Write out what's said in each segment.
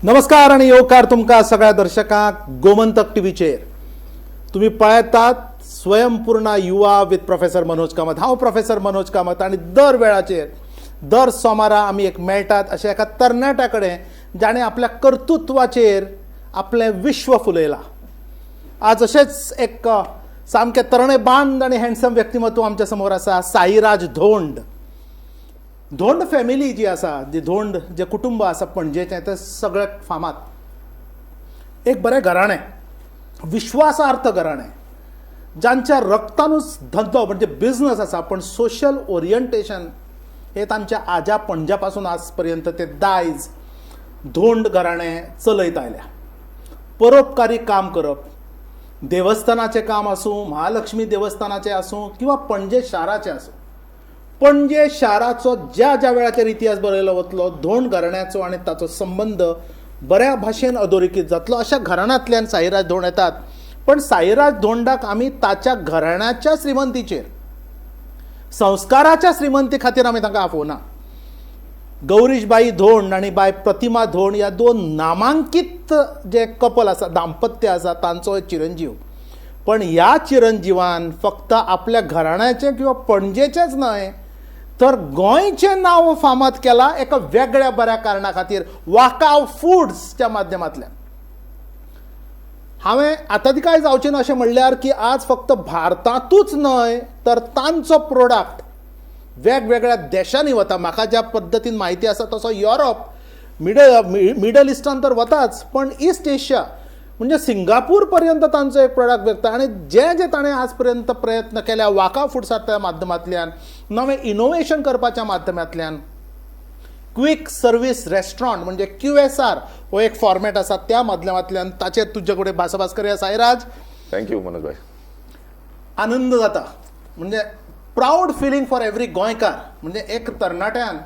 नमस्कार आनी येवकार तुमकां सगळ्या दर्शकांक गोमंतक टीव्हीचेर. तुमी पळयतात स्वयंपूर्णा युवा विथ प्रोफेसर मनोज कामत. हांव प्रोफेसर मनोज कामत आनी दर वेळाचेर दर सोमारा आमी एक मेळटात अशा एका तरणाट्या कडेन जाणें आपल्या कर्तृत्वाचेर आपलें विश्व फुलयलां. आज अशेंच एक सामकें तरणे बांद आनी हँडसम व्यक्तिमत्व आमच्या समोर आसा, साईराज धोंड. धोंड फॅमिली जी आसा, जी धोंड जे कुटुंब आसा पणजेचें, तें सगळें फामाद, एक बरें घराणें, विश्वासार्थ घराणें, जांच्या रक्तानूच धंदो म्हणजे बिझनस आसा, पण सोशल ओरिएंटेशन हे तांच्या आजा पणज्या पासून आज पर्यंत ते दायज धोंड घराणें चलयत आयल्या. परोपकारी काम करप, देवस्थानाचें काम आसूं, महालक्ष्मी देवस्थानाचें आसूं किंवा पणजे शाराचें आसूं, पणजे शाराचो ज्या ज्या वेळाचेर इतिहास बरयलो वतलो, धोंड घराण्याचो आनी ताचो संबंद बऱ्या भाशेन अधोरेखीत जातलो. अशा घराण्यांतल्यान साईराज धोंड येतात. पण साईराज धोंडाक आमी ताच्या घराण्याच्या श्रीमंतीचेर, संस्काराच्या श्रीमंती खातीर आमी तांकां आफोवना. गौरीशबाई धोंड आनी बाय प्रतिमा धोंड ह्या दोन नामांकीत जे कपल आसा, दाम्पत्य आसा, तांचो चिरंजीव. पण ह्या चिरंजीवान फक्त आपल्या घराण्याचें किंवा पणजेचेंच न्हय तर गोंयचें नांव फामाद केलां एका वेगळ्या बऱ्या कारणा खातीर, वाकाव फुड्सच्या माध्यमांतल्यान. हांवें आतां काय जावचें ना अशें म्हणल्यार की आज फक्त भारतांतूच न्हय तर तांचो प्रोडक्ट वेगवेगळ्या देशांनी वता. म्हाका ज्या पद्दतीन म्हायती आसा तसो युरोप, मिडल इस्टान तर वताच, पण ईस्ट एशिया म्हणजे सिंगापूर पर्यंत तांचो एक प्रोडक्ट विकता. आनी जे जे ताणें आज पर्यंत प्रयत्न केल्या वाका फुड्साच्या माध्यमांतल्यान, नवें इनोवेशन करपाच्या माध्यमांतल्यान, क्विक सर्वीस रेस्टॉरंट म्हणजे क्यूएसआर हो एक फॉर्मेट आसा, त्या माध्यमांतल्यान ताचेर तुजे कडेन भासाभास करया. साईराज. Thank you Manoj भाई. आनंद जाता, म्हणजे प्रावड फिलींग फॉर एवरी गोंयकार. म्हणजे एक तरणाट्यान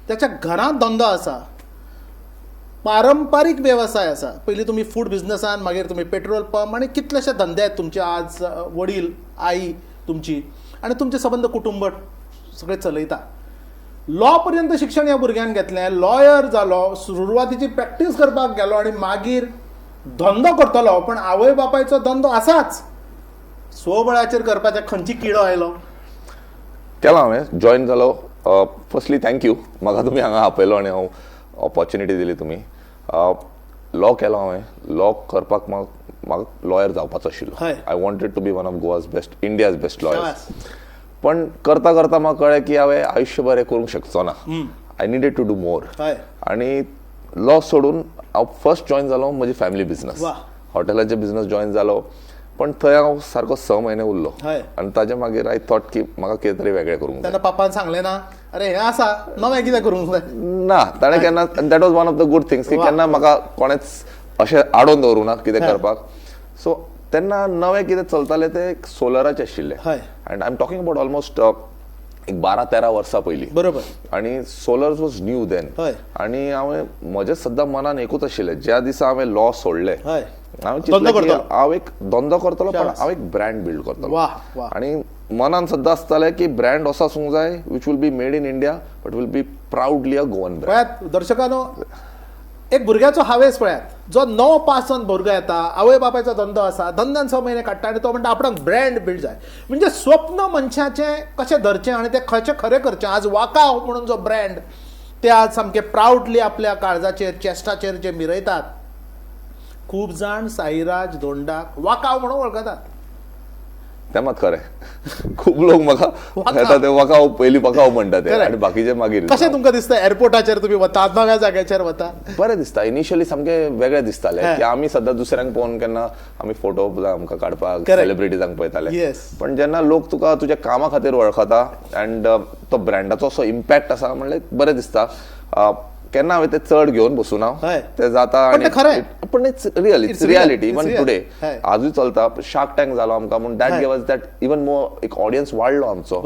त्याच्या घरांत धंदो आसा, पारंपारीक वेवसाय आसा. पयलीं तुमी फूड बिजनसान, मागीर तुमी पेट्रोल पंप आनी कितलेशे धंदे आहेत तुमचे. आज वडील, आई तुमची आनी तुमचें सबंद कुटुंब सगळें चलयता. लॉ पर्यंत शिक्षण ह्या भुरग्यान घेतलें, लॉयर जालो, सुरवातीची प्रॅक्टीस करपाक गेलो आनी मागीर धंदो करतलो, पण आवय बापायचो धंदो आसाच, स्वबळाचेर करपाचे खंयची किडो आयलो? केला हांवें, जॉईन जालो. Firstly thank you, म्हाका तुमी हांगा आपयलो आनी हांव ऑपॉर्च्युनिटी दिली तुमी. लॉ केलो हांवें. लॉ करपाक म्हाका लॉयर जावपाचो आशिल्लो. I wanted to be one of Goa's best, India's best lawyers. पण करता करता म्हाका कळ्ळें की हांवें आयुश्यभर हें करूंक शकचो ना. I needed to do more. आनी लॉ सोडून हांव फर्स्ट जॉईन जालो म्हजी फॅमिली बिझनस, हॉटेलाचे बिझनस जॉईन जालो. पण थंय हांव सारको 6 म्हयने उरलो आनी ताच्या मागीर I thought की म्हाका कितें तरी वेगळें करूंक जाय. तेन्ना पप्पान सांगलें ना, अरे हे आसा नवें कितें करूंक जाय? ना, ताणें केन्ना, that was one of the good things की केन्ना म्हाका कोणेच अशें आडोवन दवरूं ना कितें करपाक. सो तेन्ना नवें कितें चलतालें तें सोलराचें आशिल्लें. And I am talking about almost एक 12-13 वर्सां पयलीं. आणि सोलर वॉज न्यू then. आणि हांवें म्हज्या सद्दां मनान एकूच आशिल्लें, ज्या दिसा हांवें लॉ सोडलें, हांवें धंदो चिंतलें की करतलो. हांव एक धंदो करतलो, पण शाबास. हांव एक ब्रँड बिल्ड करतलो. वा वा आणि मनान सद्दां आसतालें की ब्रँड असो आसूंक जाय which will be made in India but will be proudly a Goan brand. पळयात दर्शकांनो, एक भुरग्याचो हावेस पळयात, जो णव पास जावन भुरगो येता, आवय बापायचो धंदो आसा, धंद्यान 6 म्हयने काडटा आनी तो म्हणटा आपणाक ब्रँड बिल्ड जाय. म्हणजे स्वप्न मनशाचें कशें धरचें आनी तें खंयचें खरें करचें. आज वाकाव म्हणून जो ब्रँड ते आज सामके प्रावडली आपल्या काळजाचेर, चेस्टाचेर जे मिरयतात, खूब जाण साईराज धोंडाक वाकाव म्हणून वळखतात. तें मात खरें, खूब लोक म्हाका वाकाव. येता ते वकाव, पयलीं वकाव म्हणटा ते आनी बाकीचे मागीर. कशें तुमकां दिसता, एअरपोर्टाचेर तुमी वतात, नव्या जाग्याचेर वता? बरें दिसता. इनिशियली सामकें वेगळें दिसतालें की आमी सद्दां दुसऱ्यांक पळोवन केन्ना आमी फोटो आमकां काडपाक सेलिब्रिटीजांक पळयताले. पण जेन्ना लोक तुका तुज्या कामा खातीर वळखता अँड तो ब्रँडाचो असो इम्पॅक्ट आसा म्हणल्यार बरें दिसता. केन्ना हांवें ते चड घेवन बसूना. ते जाता. पण ते खरें. पण it's real, it's It's real. Reality. It's even real. Today आजूय चलता. शार्क टँक जालो आमकां म्हूण that gave us that even more एक ऑडियन्स वाडलो आमचो.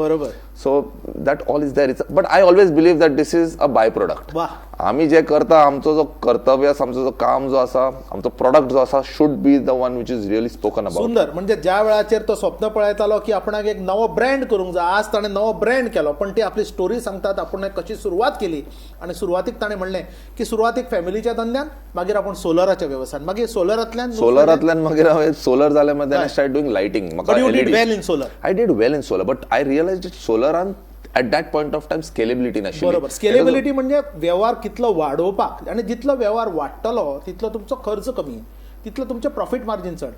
So that all is there. It's, but I always believe that this is a by product. आमी जे करता, आमचो जो कर्तव्य आसा, आमचो जो काम जो आसा, आमचो प्रोडक्ट जो आसा, should be the one which is really spoken about. सुंदर. म्हणजे ज्या वेळाचेर तो स्वप्न पळयतालो की आपणाक एक नवो ब्रँड करूंक जाय, आज ताणें नवो ब्रँड केलो. पण ती आपली स्टोरी सांगतात, आपण कशी सुरवात केली. आनी सुरवातीक ताणें म्हणलें की सुरवातीक फॅमिलीच्या धंद्यान, मागीर आपूण सोलराच्या वेवसायान, मागीर सोलरांतल्यान सोलरांतल्यान मागीर हांवें सोलर जालें, मागीर I start doing lighting. But you did well in solar. I did well in solar, but I realize सोलरान at that point of time scalability नाशिल्ली. बरोबर. स्केलेबिलिटी म्हणजे वेव्हार कितलो वाडोवपाक, आनी जितलो वेव्हार वाडटलो तितलो तुमचो खर्च कमी, तितलो तुमचें प्रॉफीट मार्जीन चड.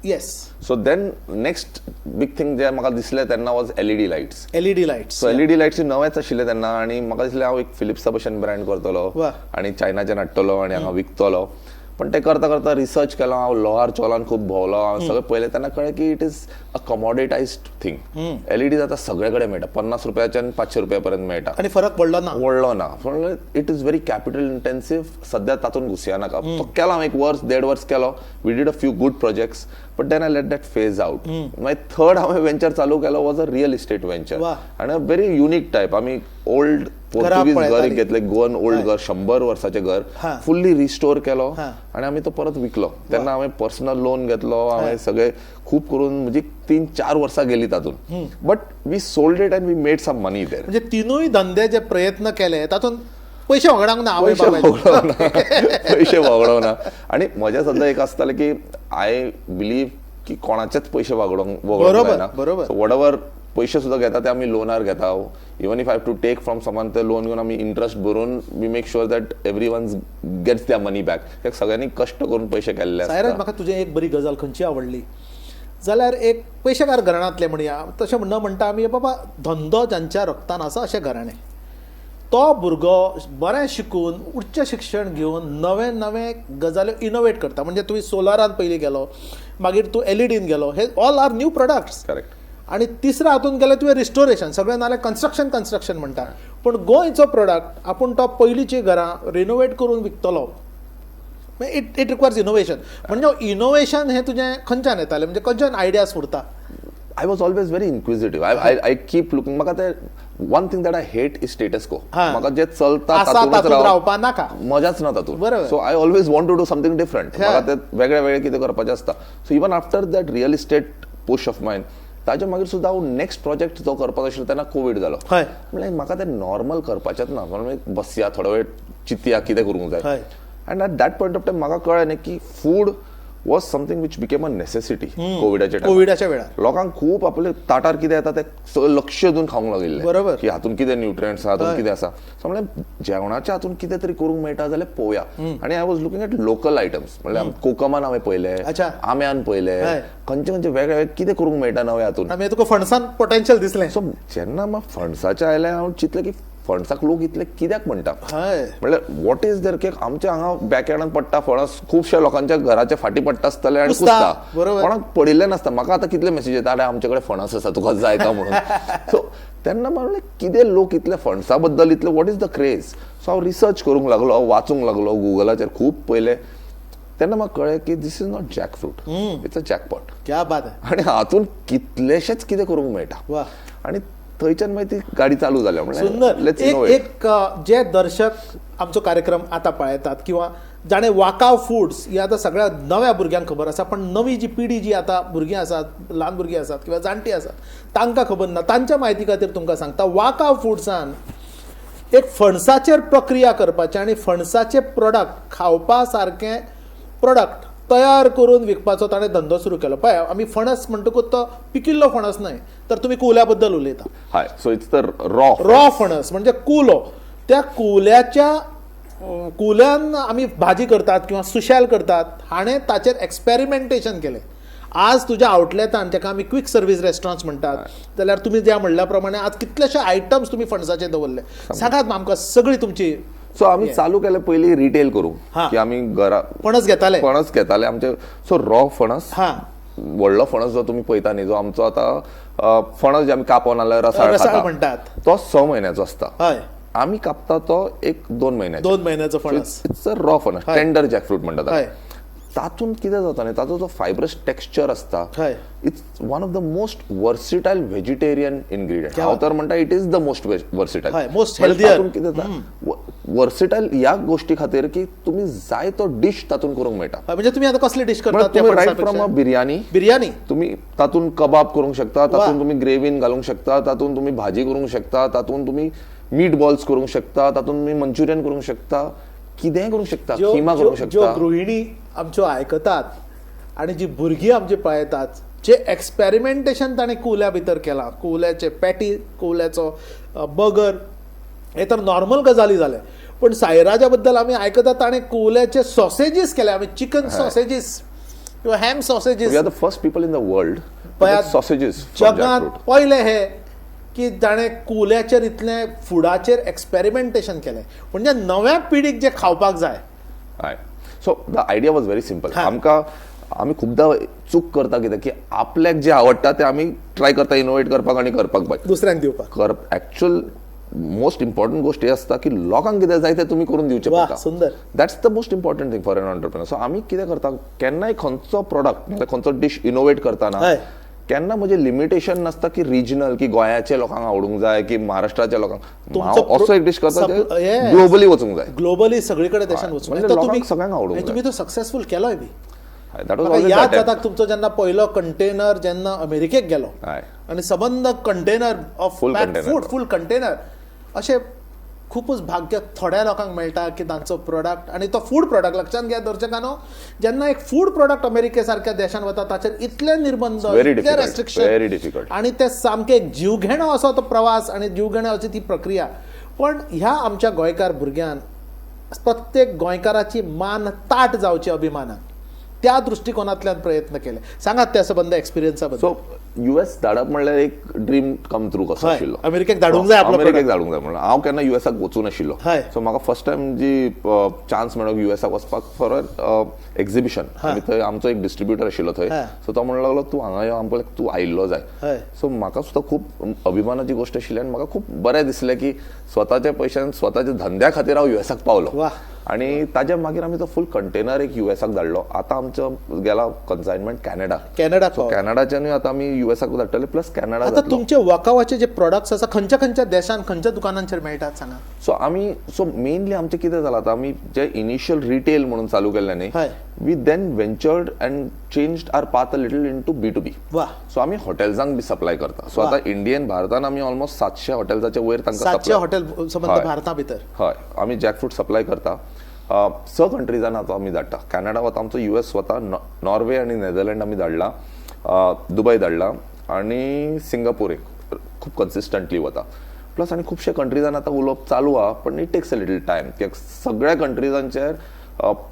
Yes. So then next big thing जे म्हाका दिसलें तेन्ना was LED lights. LED lights. So LED lights नवेच आशिल्ले तेन्ना आनी म्हाका दिसलें हांव एक फिलिप्सा भशेन ब्रँड करतलो आनी चायनाच्यान हाडटलो आनी हांगा विकतलो. पण ते करता करता रिसर्च केलो हांव, लोहार चोलान खूब भोंवलो हांव, सगळें पळयलें. तेन्ना कळ्ळें की it is a commoditized thing. LED आतां सगळे कडेन मेळटा, 50 रुपयाच्यान 500 रुपया पर्यंत मेळटा. आनी फरक पडलो ना? व्हडलो ना. It is very capital intensive. सध्या तातूंत घुसया नाका. तो केला हांवें, एक वर्स देड वर्स केलो. We did a few good projects, but then I let that phase out. मागीर थर्ड हांवें वेंचर चालू केलो was a real estate venture आनी अ व्हेरी युनीक टायप. आमी ओल्ड पोर्तुगीज घर पळयताली. घेतले, गोवन ओल्ड घर, 100 वर्साचें घर, फुल्ली रिस्टोर केलो आनी आमी तो परत विकलो. तेन्ना हांवें पर्सनल लोन घेतलो, हांवें सगळे खूब करून म्हणजे 3-4 वर्सां गेली तातूंत, but we sold it and we made some money there. म्हणजे तिनूय धंदे जे प्रयत्न केले तातूंत पयशे वगडावंक ना आवय पयशे बापायचे. वगडवना, पयशे वगडवना. आनी म्हज्या सद्दां एक आसतालें की I believe की कोणाचेच पयशे वगडोवंक वगडोवंक जायना. वॉटएवर पयशे सुद्दां घेता ते आमी लोनार घेता. Even if I have to take from someone, ते लोन घेवन आमी इंट्रस्ट भरून we make sure that everyone gets their money back, कित्याक सगळ्यांनी कश्ट करून पयशे केल्ले सायराज, आसता. म्हाका तुजें एक बरी गजाल खंयची आवडली जाल्यार, एक पयशेकार घराण्यांतले म्हणया, तशें न म्हणटा आमी, बाबा धंदो ज्यांच्या रक्तान आसा अशें घराणें, तो भुरगो बरें शिकून उच्च शिक्षण घेवन नवे नवे गजाल्यो इनोवेट करता. म्हणजे तुवें सोलारान पयलीं गेलो, मागीर तूं एलईडीन गेलो, हे all are new products. आनी तिसऱ्या हातून गेले तुवें रिस्टोरेशन. सगळे नाल्यार कन्स्ट्रक्शन कन्स्ट्रक्शन म्हणटा, पूण गोंयचो प्रोडक्ट आपूण तो पयलींची घरां रिनोवेट करून विकतलो. It requires innovation. म्हणजे इनोवेशन हें तुजें खंयच्यान येतालें? म्हणजे खंयच्यान ideas फुरता? I was always very inquisitive. I keep looking. म्हाका ते one thing that I hate is status quo. म्हाका जे चलता आसा तातूंतच तातूंत रावप रावपा नाका. मजाच ना तातूंत. So I always want to do something different. म्हाका ते वेगळे वेगळे कितें करपाचें आसता. So even after that real estate push of mine, ताच्या मागीर सुद्दां हांव नेक्स्ट प्रोजेक्ट जो करपाचो आशिल्लो तेन्ना कोवीड जालो. म्हणल्यार म्हाका ते नॉर्मल करपाचेंच ना. म्हणून बसया, थोडो वेळ चिंतया कितें करूंक जाय. And at that point of time म्हाका कळ्ळें न्ही की food was something which became a necessity कोविडाच्या टायमार. कोविडाच्या वेळार. लोकांक खूब आपले ताटार कितें येता तें सगळें लक्ष दिवन खावंक लागिल्लें की हातून कितें न्युट्रियंट्स आसा, हातून कितें आसा. सो म्हणल्यार जेवणाच्या हातून कितें तरी करूंक मेळटा जाल्यार पळोवया. आनी I was looking at local items. म्हणल्यार कोकमान हांवें पळयले, आम्यान पळयले, खंयचे खंयचे वेगळे वेगळे कितें करूंक मेळटा नवें हातून. आनी तुका फणसान पोटेन्शियल दिसलें. सो जेन्ना म्हाका फणसाचें आयलें, हांव चिंतलें की फणसाक लोक इतले कित्याक म्हणटा? म्हणल्यार what is there की आमच्या हांगा बॅकयार्डान पडटा फणस, खुबश्या लोकांच्या घराच्या फाटी पडटा आसतले आनी कुसता. कुसता. कोणाक पडिल्लें नासता. म्हाका आतां कितले मेसेज येता, अरे आमचे कडेन फणस आसा, तुका जाय का म्हणून. सो तेन्ना म्हणलें कितें लोक इतले फणसा बद्दल इतले, what is the craze? So हांव रिसर्च करूंक लागलो, हांव वाचूंक लागलो, गुगलाचेर खूब पळयलें. तेन्ना म्हाका कळ्ळें की this is not jackfruit, it's a jackpot. क्या बात है. आनी हातून कितलेशेच कितें करूंक मेळटा. आनी थंयच्यान मागीर ती गाडी चालू जाल्या. सुंदर. म्हणल्यार let's एक इनोवेट. एक जे दर्शक आमचो कार्यक्रम आतां पळयतात किंवा जाणें वाकाव फुड्स ही आतां सगळ्या नव्या भुरग्यांक खबर आसा, पण नवी जी पिढी जी आतां भुरगीं आसात, ल्हान भुरगीं आसात किंवा जाणटीं आसात, तांकां खबर ना. तांच्या म्हायती खातीर तुमकां सांगता, वाकाव फुड्सान एक फणसाचेर प्रक्रिया करपाची आनी फणसाचे प्रोडक्ट, खावपा सारकें प्रोडक्ट तयार करून विकपाचो ताणें धंदो सुरू केलो. पळय, आमी फणस म्हणटकूच तो पिकिल्लो फणस न्हय, तर तुमी कुवल्या बद्दल उलयता. हय, so it's the raw raw फणस म्हणजे कुलो. त्या कुल्याच्या कुल्यान आमी भाजी करतात किंवा सुशेल करतात. हाणें ताचेर एक्सपेरिमेंटेशन केलें. आज तुज्या आउटलेटान, ताका आमी क्विक सर्वीस रेस्टॉरंट्स म्हणटात, जाल्यार तुमी ज्या म्हणल्या प्रमाणे आज कितलेशे आयटम्स तुमी फणसाचे दवरले. सांगात आमकां सगळी तुमची. सो आमी चालू केले पयलीं रिटेल करूंक की आमी घरा फणस घेताले. फणस घेताले आमचे. सो रॉ फणस, व्हडलो फणस जो तुमी पळयता न्ही, जो आमचो आतां फणस जे आमी कापोन नाल्यार रसाळ रसाळ खाता, म्हणटात, तो 6 म्हयन्याचो आसता. आमी कापता तो 1-2 म्हयन्याचो. 2 म्हयन्याचो फणस. It's a raw फणस, टेंडर जॅकफ्रूट म्हणटात. तातूंत कितें जाता न्ही, ताचो जो फायब्रस टेक्स्चर आसता, हय. It's one of the most versatile vegetarian ingredient. क्या हांव बात. तर म्हणटा, it is the most versatile. हय, most healthier. कितें जाता, वर्सिटायल ह्या गोष्टी खातीर की तुमी जाय तो डिश तातूंत करूंक मेळटा. हय, म्हणजे तुम्ही आता कसली डिश करतात त्या तुम्ही रायट फ्रॉम अ फणसापेक्षा? बिर्याणी, बिर्याणी. तुम्ही तातूंत कबाब करूंक शकता, तातूंत तुमी ग्रेवीन घालूंक शकता, तातूंत तुमी भाजी करूंक शकता, तातूंत तुमी मीट बॉल्स करूंक शकता, तातूंत तुमी मंचुरियन करूंक शकता, कितेंय करूंक शकता, ज्यो खिमा ज्यो करूंक ज्यो शकता. गृहिणी आमच्यो आयकतात आणि जी भुरगीं आमची पळयतात, जे एक्सपेरिमेंटेशन ताणें कुवल्या भितर केलां, कुवल्याचे पॅटी, कुवल्याचो बर्गर, हे तर नॉर्मल गजाली जाले, पण साईराजा बद्दल आमी आयकतात, ताणें कुवल्याचे सॉसेजीस केले. आमी चिकन सॉसेजीस किंवा ham sausages. We are the first people in the world पळयात, सॉसेजीस. जगात पयले हे की जाणें कुवल्याचेर इतलें फुडाचेर एक्सपेरिमेंटेशन केलें, म्हणजे नव्या पिढीक जे खावपाक जाय. हय, so the idea was very simple. आमकां, आमी खुबदां चूक करता कितें की आपल्याक जें आवडटा तें आमी ट्राय करता इनोवेट करपाक आनी करपाक बाय दुसऱ्यांक दिवपाक. कर एक्चुअल मोस्ट इम्पॉर्टंट गोष्ट ही आसता की लोकांक कितें जाय तें तुमी करून दिवचें पडटा. सुंदर. That's the most important thing for an entrepreneur. So आमी कितें करता, केन्नाय खंयचो प्रोडक्ट नाल्यार खंयचो डिश इनोवेट करतना केन्ना म्हजें लिमिटेशन नासता की रिजनल, की गोंयाचे लोकांक आवडूंक जाय की महाराष्ट्राच्या लोकांक. तुमचो हांव असो एक डिश करता yes. Globally वचूंक जाय. ग्लोबली सगळीकडे देशात वचून म्हणजे तो लोकांक तुम्ही सगळ्यांक आवडूंक आणि जाय. तुम्ही तो सक्सेसफुल केलोय बी. That was म्हाका याद जाता, तुमचो जेन्ना पयलो कंटेनर जेन्ना अमेरिकेक गेलो आणि सबंद container of Full container. Food, full container, अशें खूपच भाग्य थोड्या लोकांक मेळटा की तांचो प्रोडक्ट, आनी तो फूड प्रोडक्ट, लक्षांत घेया दर्शकांनो, जेन्ना एक फूड प्रोडक्ट अमेरिके सारक्या देशान वता, ताचेर इतले निर्बंध, Very इतले difficult, restriction very difficult. आणि ते सामकें एक जीवघेणो असो तो प्रवास आणि जीवघेणो अशी ती प्रक्रिया. पण ह्या आमच्या गोंयकार भुरग्यान प्रत्येक गोंयकाराची मान ताट जावची अभिमानान, त्या दृश्टिकोनांतल्यान प्रयत्न केले. सांगात त्या संबंद एक्सपिरियन्सा बद्दल. सो युएस धाडप म्हणल्यार एक ड्रीम कम ट्रू कसो आशिल्लो. अमेरिकेक धाडूंक जाय आपलो अमेरिकेक product. धाडूंक जाय म्हणून हांव केन्ना युएसाक वचूं नाशिल्लो. सो म्हाका फर्स्ट टायम जी चान्स मेळ्ळो युएसाक वचपाक फॉर एक्झिबिशन, आमी थंय आमचो एक डिस्ट्रिब्युटर आशिल्लो थंय. सो तो म्हणूंक लागलो, तूं हांगा यो, आमकां तूं आयिल्लो जाय. सो म्हाका सुद्दां खूब अभिमानाची गोश्ट आशिल्ली आनी म्हाका खूब बरें दिसलें की स्वताच्या पयशान स्वताच्या धंद्या खातीर हांव युएसाक पावलो. आनी ताज्या मागीर आमी तो फूल कंटेनर एक युएसाक धाडलो. आतां आमचो गेला कन्सायनमेंट कॅनडा. कॅनडाक सो पावलो. कॅनडाच्यानूय आतां आमी युएसाक धाडटले, प्लस कॅनडा आता जातलो. तुमचे वकावाचे जे प्रोडक्ट्स आसा, खंयच्या खंयच्या देशान खंयच्या दुकानांचेर मेळटात सांगा. सो आमी, सो मेनली आमचें कितें जालां, आतां आमी जे इनिशियल रिटेल म्हणून चालू केल्लें न्ही, we then ventured and changed our path a little into B2B. So आमी हॉटेल्सांक बी सप्लाय करता. सो आतां इंडियन भारतान आमी ऑलमोस्ट 700 हॉटेल्साच्या वयर तांकां 700 supply. Hotel संबंद भारता भितर. हय, आमी जॅकफ्रूट सप्लाय करता. स कंट्रीजान आतां आमी धाडटा. कॅनडा वता आमचो, युएस वता, नॉर्वे आनी नेदरलँड आमी धाडला, दुबय धाडला आनी सिंगापूर एक खूब कन्सिस्टंटली वता. प्लस आनी खुबशे कंट्रीजान आतां उलोवप चालू आहा, पण it takes a little time कित्याक सगळ्या कंट्रीजांचेर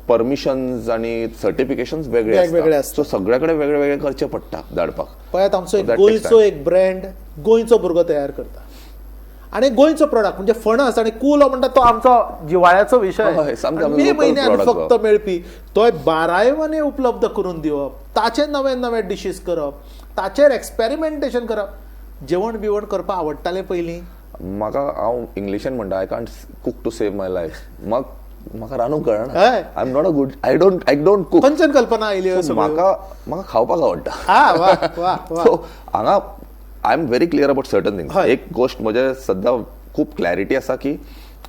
परमिशन्स आनी सर्टिफिकेशन्स वेगळे वेगवेगळे आसता. सो सगळ्या कडेन वेगळे वेगळे करचे पडटा धाडपाक. पळयात, आमचो एक So that takes गोंयचो एक ब्रँड गोंयचो भुरगो तयार करता आणि गोंयचो प्रोडक्ट म्हणजे फणस आणि कुलो म्हणटा तो आमचो जिवाळ्याचो विशय. हय, सामको आणि मे local म्हयन्यान product. फक्त मेळपी तोय बाराय म्हयने उपलब्ध करून दिवप, ताचे नवे नवे डिशीज करप, ताचेर एक्सपेरिमेंटेशन करप. जेवण बिवण करपाक आवडटालें पयलीं? म्हाका, हांव इंग्लिशान म्हणटा, I can't cook to save my life. म्हाका रांदूंक कळना. I am not a good, I don't cook. खंयच्यान कल्पना आयली ह्यो सगळ्यो? म्हाका खावपाक आवडटा. हा वा वा वा. सो हांगा I am very clear about certain things. हय. एक गोश्ट म्हजे सद्या खूब क्लॅरिटी आसा की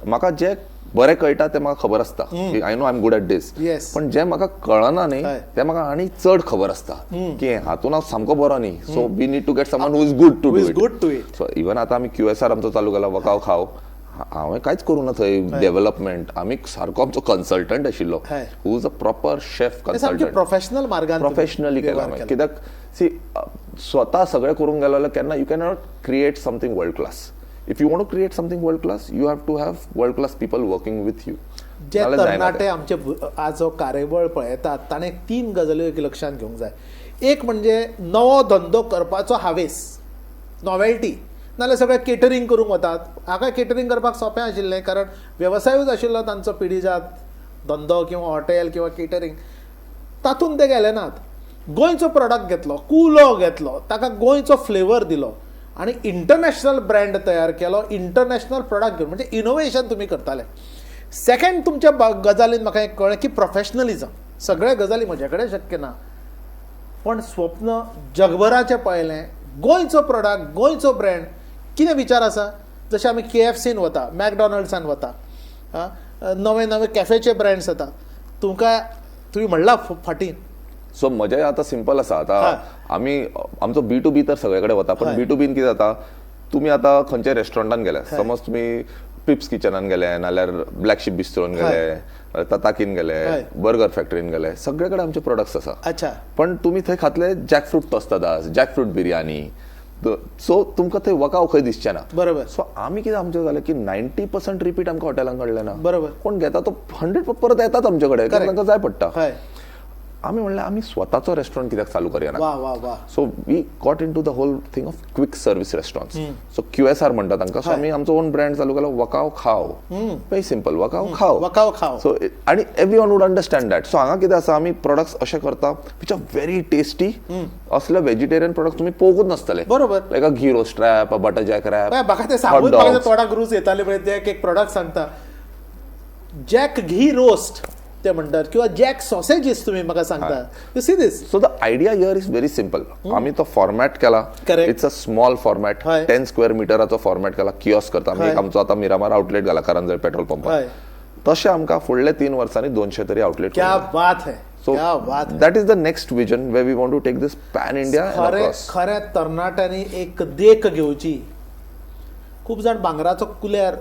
म्हाका जे बरें कळटा तें म्हाका खबर आसता की I know I am good at this, पण जें म्हाका कळना न्ही तें म्हाका आनी चड खबर आसता की हातून हांव सामको बरो न्ही, so we need to get someone who is good to Who is do. Good to it. So even आतां आमी क्यू एस आर आमचो चालू केला, वकाव खाव, हांवें कांयच करूं ना थंय डेव्हलपमेंट. आमी सारको आमचो कन्सल्टंट आशिल्लो who is a proper chef ते सामके कन्सल्टंट. प्रोफेशनल मार्गान तुम्ही प्रोफेशनली केला व्यवहार हांवें. केला. कित्याक सी, स्वता सगळें करूंक गेलो जाल्यार केन्ना you cannot create something world class. If you want to create something world class, you have to have world class people working with you. जे तरणाटे आमचे आज जो कार्यावळ पळयतात, ताणें तीन गजाल्यो एक लक्षांत घेवंक जाय. एक म्हणजे नवो धंदो करपाचो हावेस, नॉवेल्टी, नाजाल्यार सगळे केटरींग करूंक वतात. हाका केटरींग करपाक सोंपें आशिल्लें, कारण वेवसायूच आशिल्लो तांचो पिढीजात धंदो किंवा हॉटेल किंवा केटरींग, तातूंत ते गेले नात. गोंयचो प्रोडक्ट घेतलो, कुलो घेतलो, ताका गोंयचो फ्लेवर दिलो आनी इंटरनॅशनल ब्रँड तयार केलो, इंटरनॅशनल प्रोडक्ट घेवन, म्हणजे इनोवेशन तुमी करताले. सेकंड, तुमच्या गजालीन म्हाका एक कळ्ळें की प्रोफेशनलिजम. सगळ्या गजाली म्हज्या कडेन शक्य ना, पण स्वप्न जगभराचें पळयलें. गोंयचो प्रोडक्ट, गोंयचो ब्रँड, कितें विचार आसा? जशें आमी केएफसीन वता, मॅकडॉनल्ड्सान वता, नवे नवे कॅफेचे ब्रँड्स येता. तुमकां तुमी म्हणला फाटीं. सो म्हजें आतां सिंपल आसा. आतां आमी आमचो बी टू बी तर सगळे कडेन वता, पण बी टू बीन कितें जाता, तुमी आतां खंयच्या रेस्टॉरंटान गेले, समज तुमी पिप्स किचनान गेले, नाल्यार ब्लॅक शिप बिस्त्रोन गेले, तताकीन गेले, बर्गर फॅक्टरीन गेले, सगळे कडेन आमचे प्रोडक्ट्स आसा. अच्छा. पण तुमी थंय खातले जॅकफ्रूट तोस्तादास, जॅकफ्रूट बिर्याणी, सो तुमकां थंय वकाव खंय दिसचें ना. बरोबर. सो आमी कितें आमचें जालें की 90% रिपीट आमकां हॉटेलां कडल्यान ना. बरोबर. कोण घेता तो 100 परत येतात आमचे कडेन, तांकां जाय पडटा. आमी म्हणलें आमी स्वताचो रेस्टॉरंट कित्याक चालू करया ना. So we got into the whole thing of quick service restaurants. So QSR म्हणटा तांकां. सो आमी आमचो ओन ब्रँड चालू केलो, वकाव खाव. वेरी सिंपल, वकाव खाव, वकाव खाव. सो आनी everyone would understand that. So हांगा कितें आसा, आमी प्रोडक्ट्स अशे करता which are very tasty. असले वेजिटेरियन प्रोडक्ट तुमी पळोवंकूच नासतले. बरोबर. Like a ghee roast wrap, a butter jack wrap. म्हाका तें सांगून म्हाका तोंडाक रूच येताले. पळय ते एक प्रोडक्ट सांगता, जॅक घी रोस्ट ते म्हणटात, किंवा जॅक सॉसेजीस तुमी म्हाका सांगता. You see this. So the idea here is very simple. आमी तो फॉर्मॅट केला, it's a small format, 10 square मिटराचो format केला, कियोस्क करता आमी. एक आमचो आतां मिरामार आउटलेट घाला करंजळ पेट्रोल पंपार. तशें आमकां फुडले 3 वर्सांनी 200 तरी आउटलेट. क्या बात है. So that is the next vision where we want to take this pan India. खऱ्या तरणाट्यांनी एक देख घेवची. खूब जाण भांगराचो कुल्यार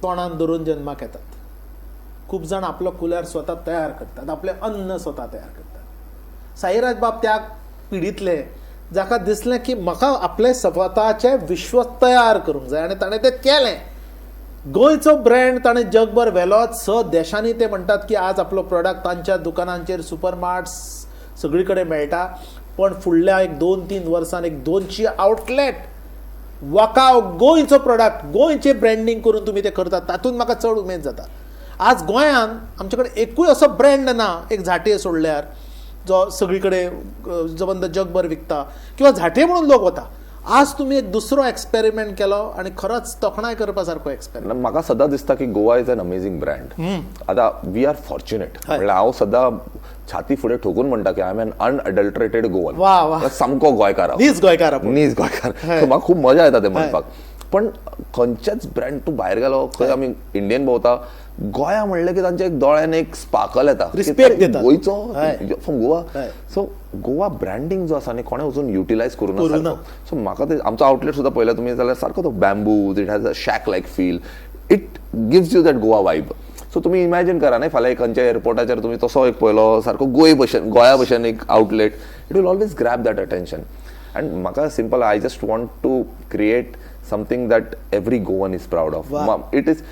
तोंडान धरून जन्माक येतात, खूब जाण आपलो कुल्यार स्वता तयार करतात, आपलें अन्न स्वता तयार करतात. साईराज बाब त्या पिढींतले जाका दिसलें की म्हाका आपलें स्वताचें विश्व तयार करूंक जाय, आनी ताणें तें केलें. गोंयचो ब्रँड ताणें जगभर व्हेलो. 6 देशांनी ते म्हणटात की आज आपलो प्रोडक्ट तांच्या दुकानांचेर, सुपरमार्ट्स सगळी कडेन मेळटा. पण फुडल्या एक 2-3 वर्सान एक 200 आउटलेट वकाव गोंयचो प्रोडक्ट, गोंयचें ब्रँडींग करून तुमी तें करतात, तातूंत म्हाका चड उमेद जाता. आज गोंयांत आमचे कडेन एकूय असो ब्रँड ना, एक झांट्ये सोडल्यार, जो सगळी कडेन जबंद जगभर विकता किंवा झांट्ये म्हणून लोक वता. आज तुमी एक दुसरो एक्सपेरिमेंट केलो आनी खरोच तोखणाय करपा सारको एक्सपेरिमेंट. म्हाका सदां दिसता की Goa is an amazing brand. आतां we are fortunate. म्हणल्यार हांव सदां छाती फुडें ठोकून म्हणटा की I am an unadulterated Goan. सामको गोंयकार, नीज गोंयकार, नीज गोंयकार. म्हाका खूब मजा येता तें म्हणपाक. पण खंयचेच ब्रँड तूं भायर गेलो, खंय आमी इंडियन भोंवता, गोंया म्हणलें की तांच्या एक दोळ्यान एक स्पार्कल येता, रिस्पेक्ट दिता, गोंयचो, from Goa. So Goa branding जो आसा न्ही, कोणें वचून युटिलायज करूं ना. सो म्हाका ते आमचो आउटलेट सुद्दां पळयला तुमी जाल्यार सारको तो bamboo, it has a shack like feel, it gives you that Goa vibe. So तुमी इमॅजीन करा न्ही, फाल्यां खंयच्या एअरपोर्टाचेर तुमी तसो एक पळयलो सारको गोंय भशेन, गोंया भशेन एक outlet, it will always grab that attention. And म्हाका simple, I just want to create something that every Goan is proud of. It is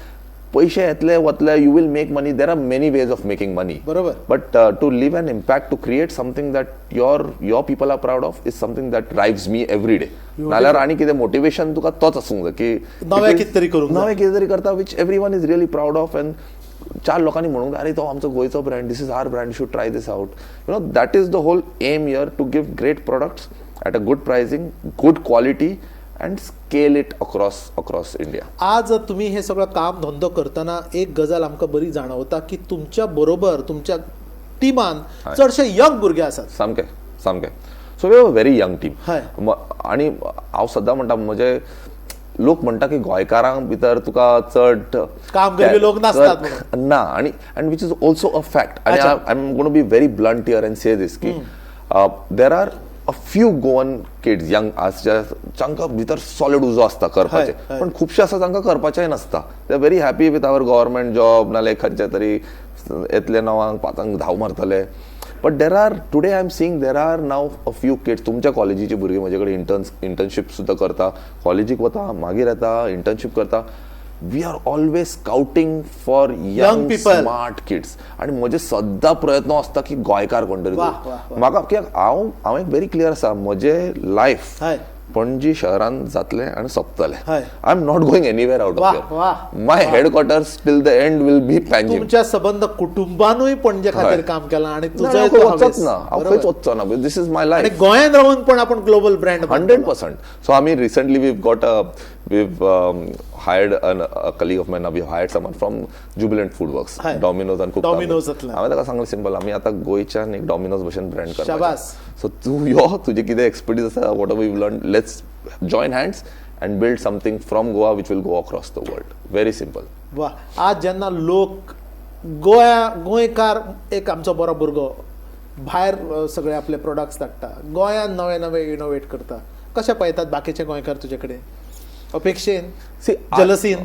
पैसे येतले वतले, you will make money, there are many ways of making money. बरोबर. But to leave an impact, to create something that your people are proud of is something that drives me every day. नाल्यार आनी कितें motivation तुका तोच आसूंक जाय की नवें कितें तरी करूंक, नवें कितें तरी करता, which everyone is really proud of. And 4 लोकांनी म्हणूंक जाय, अरे तो आमचो गोंयचो brand, this is our brand, you should try this out. You know, that is the whole aim here, to give great products at a good pricing, good quality, and scale it across India. आज तुम्ही हे सगळं काम धंदो करताना एक गजाल आमकां बरी जाणवता की तुमच्या बरोबर तुमच्या टिमान चडशे यंग भुरगे आसात. सामके सामके. So we have a very young team. आनी हांव सदां म्हणटा, म्हजे लोक म्हणटा की गोंयकारांक भितर तुका चड काम करपी लोक नासतात ना, आनी and which is also a fact. आनी I am gonna be very blunt here and say this की there are a few Goan kids young जांकां भितर सॉलिड उजो आसता करपाचे, पण खुबशे आसा तांकां करपाचेय नासता. They are very happy with our government job, नाल्यार खंयच्या तरी येतले 9-5 धांव मारतले. But there are today I am seeing there are now a few kids. तुमच्या कॉलेजीची भुरगीं म्हजे कडेन इंटर्नशीप सुद्दां करता, कॉलेजीक वता, मागीर येता, इंटर्नशीप करता. We are always scouting for young people, smart kids. आनी म्हजे सद्दां प्रयत्न आसता की गोंयकार कोण तरी. म्हाका कित्याक हांव एक व्हेरी क्लियर आसा, म्हजें लायफ पणजी शहरान जातलें आनी सोंपतलें. I am not going anywhere out of here. My headquarters till the end will be Panjim. तुमच्या सबंद कुटुंबानूय पणजे खातीर काम केलां आनी तुजोय वचच ना, हांव खंयच वचचो ना. This is my life. गोंयांत रावून पण आपूण ग्लोबल ब्रँड 100%. सो आमी recently we got a We've hired a colleague of mine, we hired someone from Jubilant Food Works, डॉमिनोजान खूब. डॉमिनोजांतल्यान. हांवें ताका सांगलें, सिंपल, आमी आतां गोंयच्यान एक डॉमिनोज भशेन ब्रँड करपाचें. शाबास. सो तूं यो, तुजें कितें एक्सपर्टीज आसा, whatever you learn, let's join hands and build something from Goa which will go across the world. Very simple. वा. आज जेन्ना लोक गोंया गोंयकार एक आमचो बरो भुरगो भायर सगळे आपले प्रोडक्ट्स धाडटा, गोंयांत नवे नवे इनोवेट करता, कशें पळयतात बाकीचे गोंयकार तुजे कडेन? अपेक्षेन? See, जलसीन?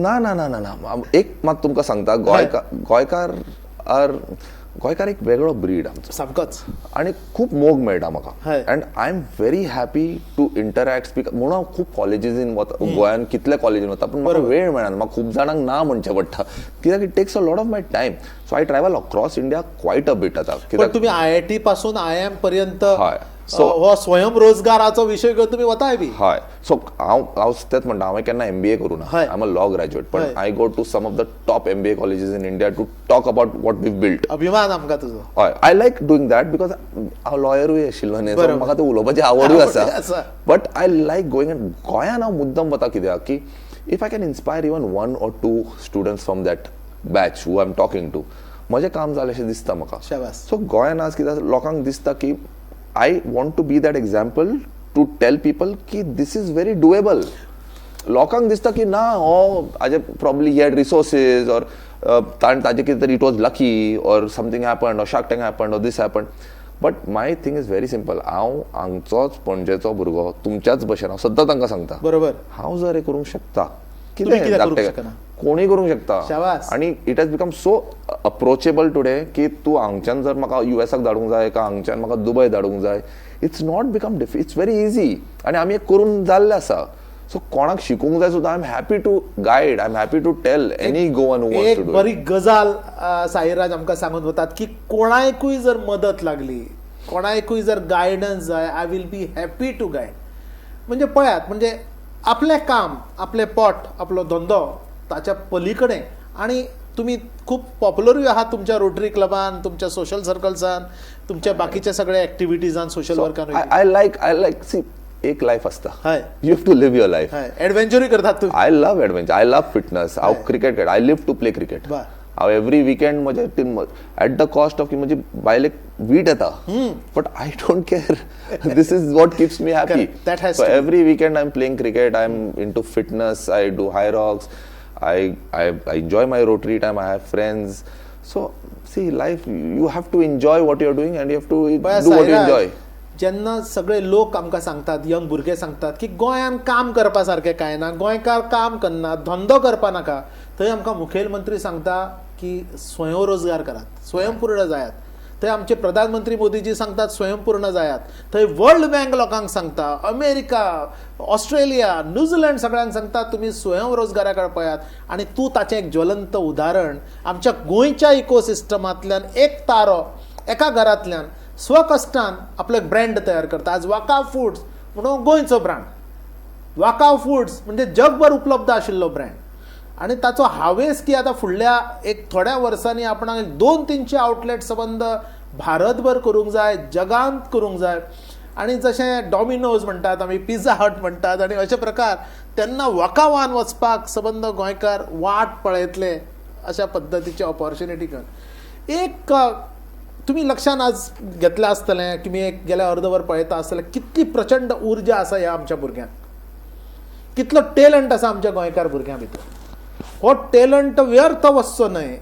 ना ना ना ना ना, एक मात तुमकां सांगता, गोंयकार गोंयकार आर गोंयकार एक वेगळो ब्रीड आमचो. सामकोच. आणि खूप मोग मेळटा म्हाका and I am very happy to interact, speak. म्हणून हांव खूब कॉलेजीन वता, गोंयान कितले कॉलेजीन वता, पूण म्हाका वेळ मेळना. म्हाका खूब जाणांक ना म्हणचें पडटा, कित्याक it takes a lot of my time. So I travel across India quite a bit आतां. पण कित्याक तुम्ही आय I T पासून I am पर्यंत So- हो स्वयंरोजगाराचो विशय घेवन तुम्ही वताय बी. हय, सो हांव तेच म्हणटा, हांवें केन्ना एमबीए करूं ना. I am a law graduate, पण I go to some of the top MBA colleges in India to talk about what we built. अभिमान आमकां तुजो. हय, I like doing that because हांव लॉयरूय आशिल्लो न्ही, so म्हाका तें उलोवपाची आवडूय आवडूय आसा. आसा. But I like going and गोंयान हांव मुद्दम वता, कित्याक की if I can inspire even one or two students from that batch who I am talking to, म्हजें काम जालें अशें दिसता म्हाका. शाबास. सो गोंयान आज कितें आसा, लोकांक दिसता की I want to be that example to tell people की this is very doable. लोकांक दिसता की ना, हो हाजे probably he had resources or ताजे कितें तरी, it was lucky or something happen or Shark Tank happen or this happen. But my thing is very simple. हांव हांगचोच पणजेचो भुरगो, तुमच्याच भशेन. हांव सद्दां तांकां सांगता, हांव जर हें करूंक शकता, तुमी कित्याक करूंक धाकटें शकना? कोणूय करूंक शकता. शाबास. आणि it has become so approachable today की तूं हांगच्यान जर म्हाका युएसाक धाडूंक जाय, काय हांगच्यान म्हाका दुबय धाडूंक जाय, it's not become it's very easy. आनी आमी हें करून जाल्लें आसा. सो कोणाक शिकूंक जाय सुद्दां, I am happy to guide, I am happy to tell any Goan who एक बरी गजाल साईराज आमकां सांगून वतात की कोणायकूय जर मदत लागली, कोणायकूय जर गायडन्स जाय, I will be happy to guide. म्हणजे पळयात, म्हणजे आपलें काम, आपलें पोट, आपलो धंदो ताच्या पली कडेन. आनी तुमी खूब पॉप्युलरूय आहात तुमच्या रोटरी क्लबान, तुमच्या सोशल सर्कल्सान, तुमच्या बाकीच्या सगळ्या एक्टिविटीजान, सोशल वर्कान. I like, see, एक लायफ आसता. You have to live your life. हय, एडवेंचरूय करतात तुमी. I love adventure, I love fitness. हांव क्रिकेट खेळटा, I live to play cricket. हांव एवरी विकेंड म्हजे team, at the cost of की म्हजी बायलेक वीट येता, but I don't care. This is what keeps me happy. Correct. That has So to be. every weekend I'm playing cricket, I'm into fitness, I do Hyrox, I enjoy my Rotary time, I have friends. So see, life, you have to enjoy what you're doing and you have to पळया do what you Sairaj, enjoy. जेन्ना सगळे लोक आमकां सांगतात, young भुरगे सांगतात की गोंयान काम करपा सारकें कांय ना, गोंयकार काम करना, धंदो करपा नाका, थंय आमकां मुखेलमंत्री सांगता की स्वयंरोजगार करात, स्वयंपूर्ण जायात. थंय आमचे प्रधानमंत्री मोदीजी सांगतात, स्वयंपूर्ण जायात. थंय वर्ल्ड बँक लोकांक सांगता, अमेरिका, ऑस्ट्रेलिया, न्यूझीलंड सगळ्यांक सांगता, तुमी स्वयंरोजगारा कडेन पळयात. आनी तूं ताचें एक ज्वलंत उदाहरण. आमच्या गोंयच्या इकोसिस्टमांतल्यान एक तारो एका घरांतल्यान स्वकश्टान आपलो एक ब्रँड तयार करता. आज वाका फुड्स म्हणून गोंयचो ब्रँड, वाका फुड्स म्हणजे जगभर उपलब्ध आशिल्लो ब्रँड. आनी ताचो हावेस की आतां फुडल्या एक थोड्या वर्सांनी आपणाक एक 200-300 आउटलेट सबंद भारतभर करूंक जाय, जगांत करूंक जाय. आनी जशें डॉमिनोज म्हणटात आमी, पिझ्झा हट म्हणटात आनी अशे प्रकार, तेन्ना वकावान वचपाक सबंद गोंयकार वाट पळयतले अशा पद्दतीची ऑपॉर्च्युनिटी घेवन. एक तुमी लक्षान आज घेतलें आसतलें, तुमी एक गेल्या अर्दवर पळयता आसतलें, कितली प्रचंड उर्जा आसा ह्या आमच्या भुरग्यांक, कितलो टॅलंट आसा आमच्या गोंयकार भुरग्यां भितर. हो टॅलंट व्यर्थ वचचो न्हय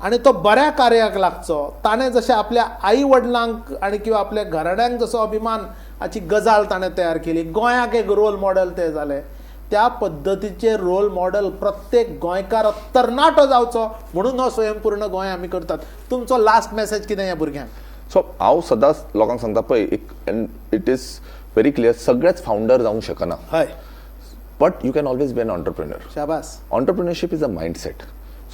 आनी तो बऱ्या कार्याक लागचो. ताणें जशें आपल्या आई वडिलांक आनी किंवा आपल्या घराण्यांक जसो अभिमान हाची गजाल ताणें तयार केली, गोंयाक एक रोल मॉडल ते जाले, त्या पद्दतीचे रोल मॉडल प्रत्येक गोंयकार तरणाटो जावचो म्हणून हो स्वयंपूर्ण गोंय आमी करतात. तुमचो लास्ट मॅसेज कितें ह्या भुरग्यांक? सो हांव सदांच लोकांक सांगता पळय एक, and it is very clear, सगळेच फावंडर जावंक शकना, but you can always be an entrepreneur. शाबास. Entrepreneurship is a mindset.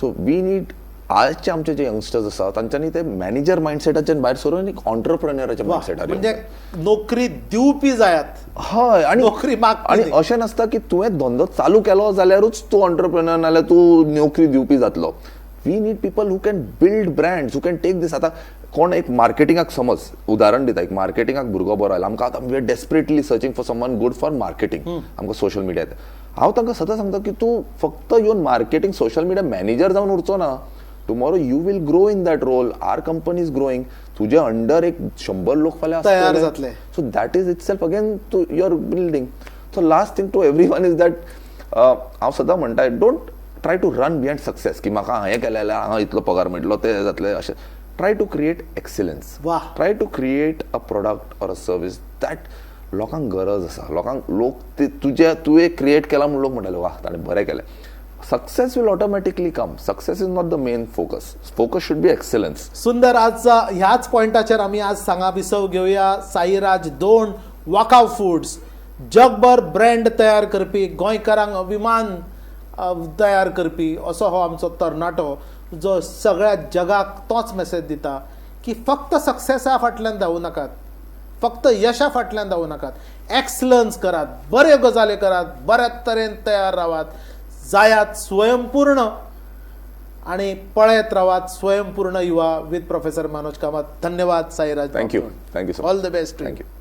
So we need आजचे आमचे जे यंगस्टर्स आसा तांच्यांनी ते मॅनेजर मायंडसेटाच्यान भायर सरून एक ऑन्टरप्रेन्युअराच्या मायंडसेटार. म्हणजे नोकरी दिवपी जायात. हय, आणि नोकरी मागपी आणि न्ही. अशें नासता की तुवें धंदो चालू केलो जाल्यारूच तूं ऑन्टरप्रेन्युअर, नाल्यार तूं नोकरी दिवपी जातलो. We need people who can build brands, who can take this. आतां कोण एक मार्केटिंगाक, समज उदाहरण दिता, एक मार्केटिंगाक भुरगो बरो आयला आमकां. आतां we are desperately searching for someone good for marketing. आमकां सोशल मिडियार हांव तांकां सदां सांगता की तूं फक्त येवन मार्केटिंग, सोशल मिडिया मॅनेजर जावन उरचो ना. Tomorrow you will grow in that role. Our company is growing. तुजे अंडर एक 100 लोक फाल्यां तयार जातले. So that is itself again to your building. So last thing to everyone is that हांव सदां म्हणटा, don't try to run behind success की म्हाका हांवें केलें जाल्यार हांगा इतलो पगार मेळटलो, ते जातले अशें. Try to create excellence. Try to create a product or a service that लोकांक गरज आसा. लोकांक लोक ते तुजे तुवें क्रिएट केला म्हूण लोक म्हणटाले, "वा, ताणें बरें केलें." Success will automatically come. Success is not the main focus. Focus should be excellence. सुंदर. आज ह्याच पॉयंटाचेर आमी आज सांगा विसव घेवया. साईराज दोंड, वाकाव फूड्स, जगभर ब्रँड तयार करपी, गोंयकारांक अभिमान तयार करपी असो हो आमचो तरणाटो, जो सगळ्या जगाक तोच मेसेज दिता की फक्त सक्सेसा फाटल्यान धांवू नाकात, फक्त यशा फाटल्यान धांवू नाकात, एक्सलन्स करात, बऱ्यो गजाली करात, बऱ्या तरेन तयार रावात, जायात स्वयंपूर्ण आणि पळयत रावात स्वयंपूर्ण युवा विथ प्रोफेसर मनोज कामत. धन्यवाद Sairaj. Thank you, thank you so All the best. Thank you.